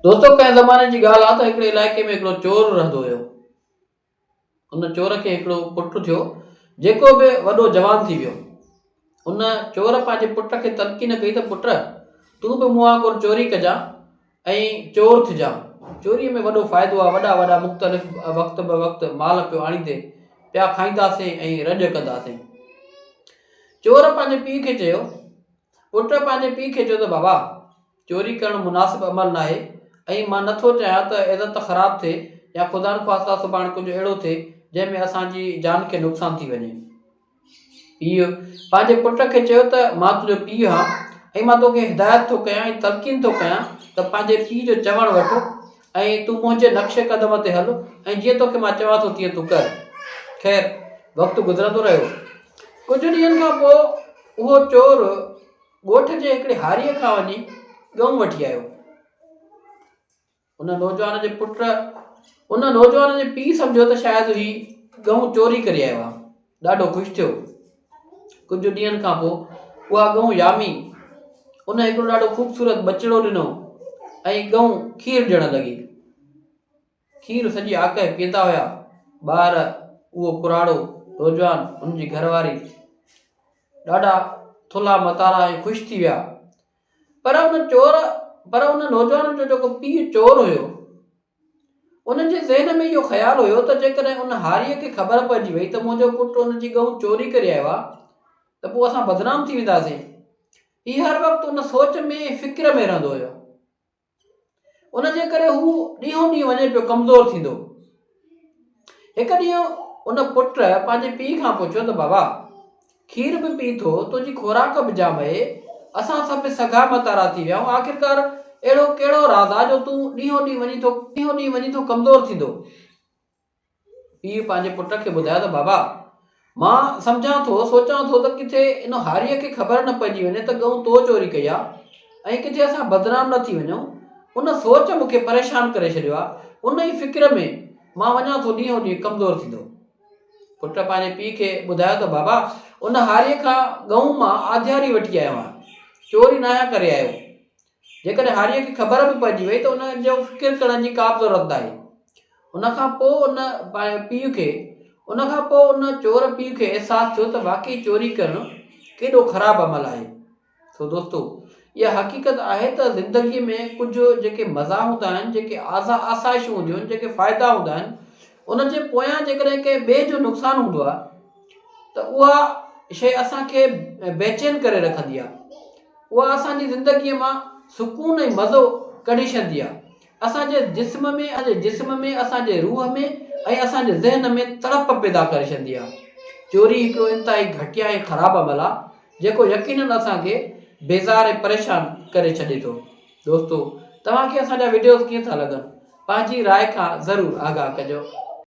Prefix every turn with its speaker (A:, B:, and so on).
A: دوستو ڪنهن زماني جي ڳالهه آ ته هڪڙي علائقي ۾ هڪڙو چور رهندو هيو. ان چور کي هڪڙو پٽ ٿيو جيڪو به وڏو جوان ٿي ويو. ان چور پنهنجي پٽ کي تلقين ڪئي ته پٽ تون به مون وانگر چوري ڪجان ۽ چور ٿجان. چوريء ۾ وڏو فائدو آ وڏا وڏا مختلف وقت به وقت مال پيو آڻيندي پيا کائينداسين ۽ رڄ ڪنداسين. چور پنهنجي پيء کي چيو پٽ پنهنجي پيء کي چيو ته بابا! چوري ڪرڻ مناسب عمل ناهي ۽ مان نه ٿو چاهيان ته عزت خراب ٿئي يا خدانخواسته سڀاڻ ڪجهه اهڙو ٿئي جنهن ۾ اسان جي جان کي نقصان ٿي وڃي. پيء پنهنجي پٽ کي چيو ته مان تنهنجو پيء هان ۽ مان توکي هدايت ٿو ڪيان ۽ تلقين ٿو ڪيان ته پنهنجي پيء جو چوڻ وٺ ۽ تون منهنجي نقش قدم تي هل ۽ جيئن توکي مان چوان ٿو تيئن تون ڪر. خير وقت گذرندو رهيو. ڪجهه ڏينهن کان پوء اهو چور ڳوٺ جي هڪڙي هاريء کان وڃي ڳئون وٺي آيو. ان نوجوان جي پٽ ان نوجوان جي پيء سمجهيو ته شايد هي ڳئون چوري ڪري آيو آهي. ڏاڍو خوش ٿيو. ڪجهه ڏينهن کان پوء اها ڳئون يامي ان هڪڙو ڏاڍو خوبصورت ٻچڙو ڏنو ۽ ڳئون کير ڏيڻ لڳي. کير سڄي آڪهه پيئندا هيا. ٻار، اهو ڪراڙو نوجوان، ان جي گهر واري ڏاڍا ٿلها متارا ۽ خوش ٿي ويا. پر ان چور پر ان نوجوان جو جيڪو پيء چور هيو، ان جي ذهن ۾ اهو خيال هيو ته جيڪڏهن ان هاريء کي خبر پئجي وئي ته منهنجو پٽ ان جي ڳئون چوري ڪري آيو آهي ته پوء اسان بدنام ٿي وينداسين. هي هر وقت ان سوچ ۾ ۽ فڪر ۾ رهندو هيو. ان جي ڪري هو ڏينهون ڏينهن وڃي پيو ڪمزور ٿيندو. هڪ ڏينهن ان پٽ پنهنجي پيء کان پڇيو ته بابا! کير به پي ٿو، تنهنجي خوراڪ به جام اهي، اسان سڀ سگها متارا ٿي ويا آهيون، آخرڪار اهڙو ڪهڙو راز آ جو تون ڏينهون ڏينهن وڃي ٿو ڏينهون ڏينهن وڃي ٿو ڪمزور ٿيندو. پيء پنهنجي پٽ کي ٻڌايو ته بابا! مان سمجهان ٿو، سوچان ٿو ته ڪٿي ان هاريء کي خبر نه پئجي وڃي ته ڳئون تو چوري ڪئي آ ۽ ڪٿي اسان بدنام نه ٿي وڃون. ان سوچ مون کي پريشان ڪري ڇڏيو آ. ان ئي فڪر ۾ مان وڃان ٿو ڏينهون ڏينهن ڪمزور ٿيندو. پٽ پنهنجي پيء کي ٻڌايو ته بابا! ان هاريء کان ڳئون مان آڌياري وٺي آيو آهيان. چوري ناهيان ڪري آيو. جيڪڏهن هاريء کي خبر به پئجي وئي ته ان جو فڪر ڪرڻ جي ڪا به ضرورت ناهي. ان کان پوء ان پيء کي ان کان پوء ان چور پيء کي احساس ٿيو ته واقعي چوري ڪرڻ ڪيڏو خراب عمل آهي. سو دوستو اها حقيقت آهي ته زندگيء ۾ ڪجهه جيڪي مزا هوندا آهن، جيڪي آسائشون هونديون آهن، جيڪي فائدا هوندا آهن، ان جي پويان جيڪڏهن ڪنهن ٻئي جو نقصان هوندو آهي ته اها شيء اسان کي بيچين ڪري رکندي آهي. اها اسان جي زندگيء مان سڪون ۽ مزو ڪڍي ڇڏندي آهي. اسان جي جسم ۾، اسان جي جسم ۾، اسان جي روح ۾ ۽ اسان جي ذهن ۾ تڙپ پيدا ڪري ڇڏندي آهي. چوري هڪڙو انتهائي گهٽيا ۽ خراب عمل آهي، جيڪو يقينن اسان کي بيزار ۽ پريشان ڪري ڇڏي ٿو. دوستو! توهان کي اسان جا وڊيوز ڪيئن ٿا لڳن؟ پنهنجي راء کان ضرور آگاهه ڪجو.